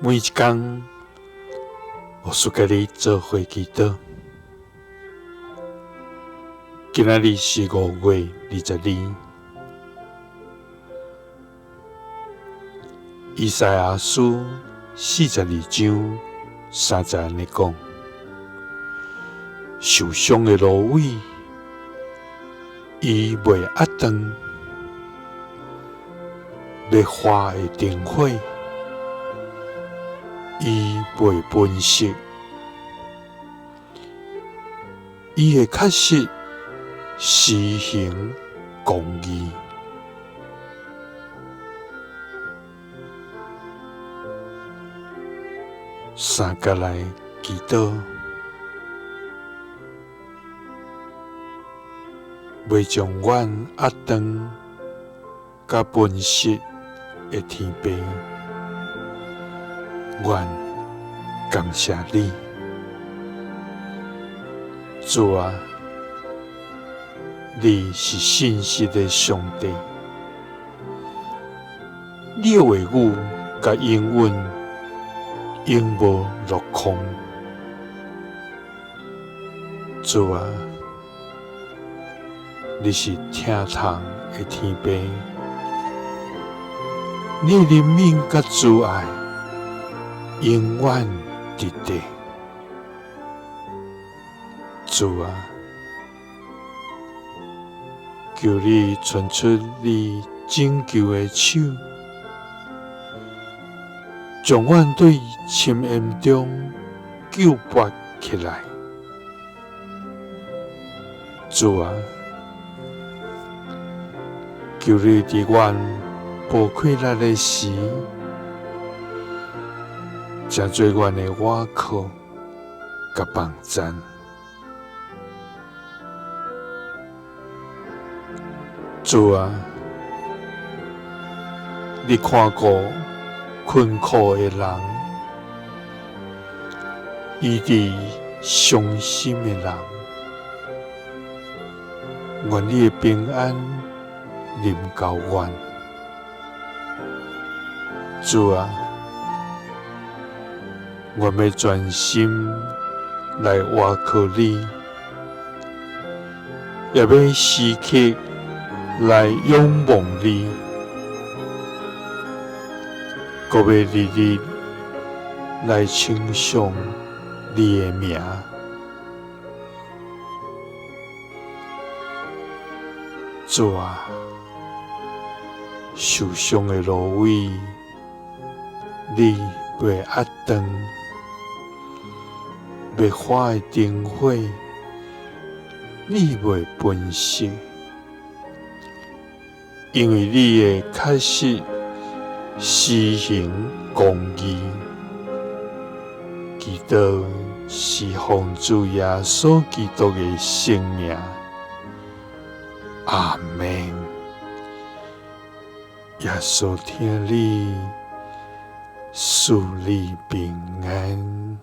每一工，牧師佮你做伙祈禱。今仔日是5月22，以賽亞書42章3節按呢講：受傷的蘆葦，伊袂壓斷；欲花的燈火，伊袂歕熄。伊會確實施行公義。三佮來祈禱，袂將阮壓斷佮歕熄的天父，阮感謝你，主啊，你是信實的上帝，你的話語佮應允永無落空。主啊，你是疼痛的天父，你的憐憫佮慈愛永遠佇佇。主啊，求你伸出你拯救的手，將阮對深淵中救拔起來。主啊，求你佇阮無氣力的時，成做阮的倚靠佮幫贊。主啊，你看顧困苦的人，醫治傷心的人，願你的平安臨到阮。主啊，阮欲專心來倚靠你，也欲時刻來仰望你，閣欲日日來稱頌你的名。主啊，受傷的蘆葦，你袂壓斷；欲花的燈火，你袂歕熄。因為你會確實施行公義，祈禱是奉主耶穌基督的聖名，阿們。耶穌疼你，賜你平安。